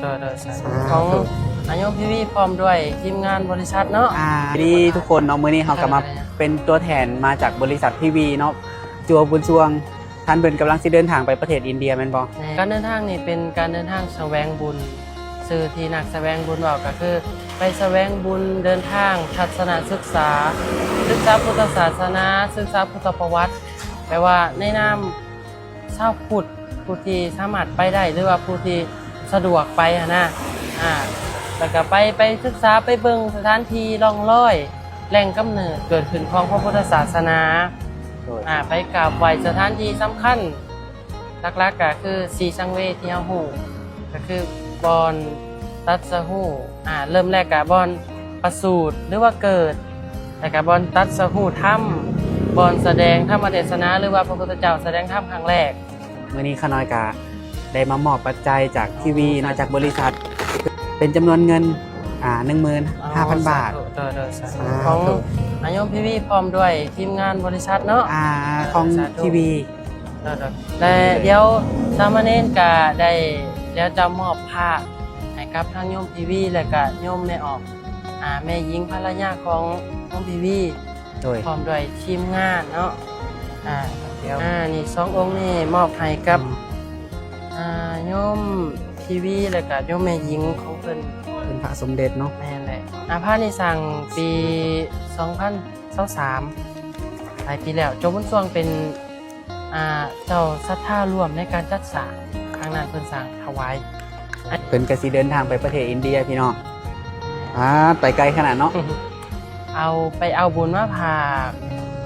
ໂດຍ ໂດຍ ສາທຸ ຂອງອາໂຍມພີວີ ພ້ອມດ້ວຍທີມງານບໍລິສັດເນາະ. ອ່າ ດີທຸກຄົນເນາະ, ມື້ນີ້ເຮົາກໍມາເປັນຕົວແທນມາຈາກບໍລິສັດພີວີເນາະ ຈົວບຸນຊ່ວງ. ທ່ານເພິ່ນກຳລັງຊິເດີນທາງໄປປະເທດອິນເດຍແມ່ນບໍ່? ແມ່ນ. ການເດີນທາງນີ້ເປັນການເດີນທາງສະແຫວງບຸນ, ຊື່ທີ່ນັກສະແຫວງບຸນເວົ້າກໍຄືໄປສະແຫວງບຸນ, ເດີນທາງທັດສະນະສຶກສາ, ສຶກສາພຸດທະສາສະໜາ, ສຶກສາພຸດທະປະຫວັດ, ແປວ່າໃນນາມ ຊາວພຸດຜູ້ທີ່ສາມາດໄປໄດ້ ຫຼືວ່າຜູ້ທີ່ສະດວກໄປຫັ້ນນະ ອ່າ ແລ້ວກໍໄປ ໄປສຶກສາ ໄປເບິ່ງສະຖານທີ່ ຮ່ອງລອຍ ແຫຼ່ງກຳເນີດເກີດຂຶ້ນຂອງພະພຸດທະສາສະໜາ ໂດຍ ອ່າ ໄປກາບໄຫວ້ສະຖານທີ່ສຳຄັນ ຫຼັກໆກໍຄືສີ່ສັງເວຍທີ່ເຮົາຮູ້ ກໍຄືບ່ອນຕັດສະຮູ້ ອ່າ ເລີ່ມແລກກະບ່ອນປະສູດ ຫຼືວ່າເກີດ, ແລ້ວກະບ່ອນຕັດສະຮູ້ທຳ, ບ່ອນສະແດງທຳມະເທດສະນາ ຫຼືວ່າພະພຸດທະເຈົ້າສະແດງທຳຄັ້ງແລກ. ມື້ນີ້ຂ້ານ້ອຍກະໄດ້ມາມອບປັດໄຈຈາກທີວີເນາະ ຈາກບໍລິສັດ ເປັນຈຳນວນເງິນ ອ່າ ໜຶ່ງໝື່ນຫ້າພັນບາດ. ໂດຍ ໂດຍ ສາທຸ ຂອງອາໂຍມພີວີ ພ້ອມດ້ວຍທີມງານບໍລິສັດເນາະ ອ່າ ຂອງ ສາທຸ ທີວີ. ໂດຍ ໂດຍ ແລະ ດຽວສາມະເນນກະໄດ້ ດຽວຈະມອບພະໃຫ້ກັບທາງໂຍມພີວີ ແລະກະໂຍມແມ່ອອກ ອ່າ ແມ່ຍິງພັນລະຍາຂອງໂຍມພີວີ ໂດຍ ພ້ອມດ້ວຍທີມງານເນາະ ອ່າ ດຽວ ອ່າ ນີ້ສອງອົງນີ້ມອບໃຫ້ກັບ ອືມ ອ່າ ໂຍມພີວີ ແລະກະໂຍມແມ່ຍິງຂອງເພິ່ນ ເປັນພະສົມເດັດເນາະ. ແມ່ນແຫຼະ ອ່າ ພະນີ້ສ້າງປີສອງພັນຊາວສາມ ຫຼາຍປີແລ້ວ. ຈົວບຸນຊ່ວງເປັນ ອ່າ ເຈົ້າສັດທາຮ່ວມໃນການຈັດສ້າງ ຄັ້ງນັ້ນເພິ່ນສ້າງຖວາຍ. ເພິ່ນກະຊິເດີນທາງໄປປະເທດອິນເດຍພີ່ນ້ອງ. ອ່າ ໄປໄກຂະໜາດເນາະ. ເອົາ ໄປເອົາບຸນມາຝາກ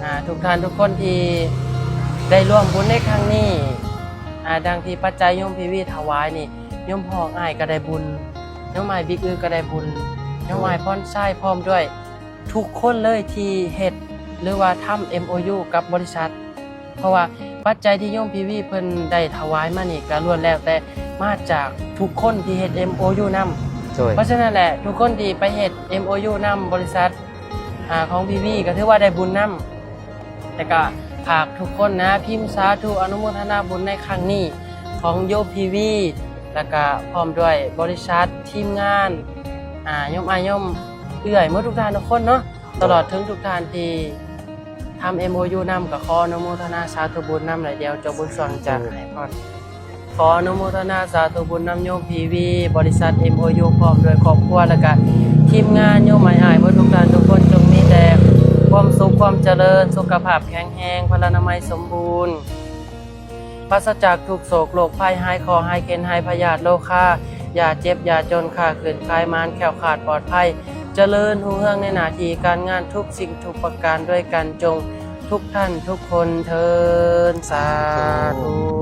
ອ່າ ທຸກທ່ານທຸກຄົນທີ່ໄດ້ຮ່ວມບຸນໃນຄັ້ງນີ້ ອ່າ ດັ່ງທີ່ປັດໄຈໂຍມພີວີຖວາຍນີ້ ໂຍມຮອງອ້າຍກໍໄດ້ບຸນ, ໂຍມອ້າຍບິກອຶກໍໄດ້ບຸນ, ໂຍມອ້າຍພອນຊາຍ ພ້ອມດ້ວຍທຸກຄົນເລີຍທີ່ເຮັດ ຫຼືວ່າທຳເອັມໂອຢູກັບບໍລິສັດ. ເພາະວ່າປັດໄຈທີ່ໂຍມພີວີເພິ່ນໄດ້ຖວາຍມານີ້ ກໍລ້ວນແລ້ວແຕ່ມາຈາກທຸກຄົນທີ່ເຮັດເອັມໂອຢູນຳ. ໂດຍ ເພາະສະນັ້ນແຫຼະ ທຸກຄົນທີ່ໄປເຮັດເອັມໂອຢູນຳບໍລິສັດ ອ່າ ຂອງພີວີ ກໍຖືວ່າໄດ້ບຸນນຳ. ແລ້ວກໍຝາກທຸກຄົນນະ ພິມສາທຸອະນຸໂມທະນາບຸນໃນຄັ້ງນີ້ຂອງໂຍມພີວີ ແລ້ວກໍພ້ອມດ້ວຍບໍລິສັດ ທີມງານ ອ່າ ໂຍມອ້າຍໂຍມເອື້ອຍ ໝົດທຸກທ່ານທຸກຄົນເນາະ. ຕະຫຼອດເຖິງທຸກທ່ານທີ່ທຳເອັມໂອຢູນຳ ກໍຂໍອະນຸໂມທະນາສາທຸບຸນນຳ ແລະ ດຽວເຈົ້າບຸນຊ່ວງຈະໃຫ້ພອນ. ຂໍອະນຸໂມທະນາສາທຸບຸນນຳໂຍມພີວີ ບໍລິສັດເອັມໂອຢູ ພ້ອມດ້ວຍຄອບຄົວ ແລະກະທີມງານ ໂຍມອ້າຍໆ ໝົດທຸກທ່ານທຸກຄົນ ຈົ່ງມີແຕ່ຄວາມສຸກຄວາມຈະເລີນ ສຸຂະພາບແຂງແຮງ ພະລານາໄມສົມບູນ ປາສະຈາກທຸກໂສກໂລກໄພ ຫາຍເຄາະຫາຍເຂັນ ຫາຍພະຍາດໂລຄາ ຢ່າເຈັບຢ່າຈົນ ຄ້າຂຶ້ນຂາຍໝານ ແຄ້ວຄາດປອດໄພ ຈະເລີນຮຸ່ງເຮືອງໃນໜ້າທີ່ການງານ ທຸກສິ່ງທຸກປະການດ້ວຍກັນ ຈົ່ງທຸກທ່ານທຸກຄົນເທີນ ສາທຸ.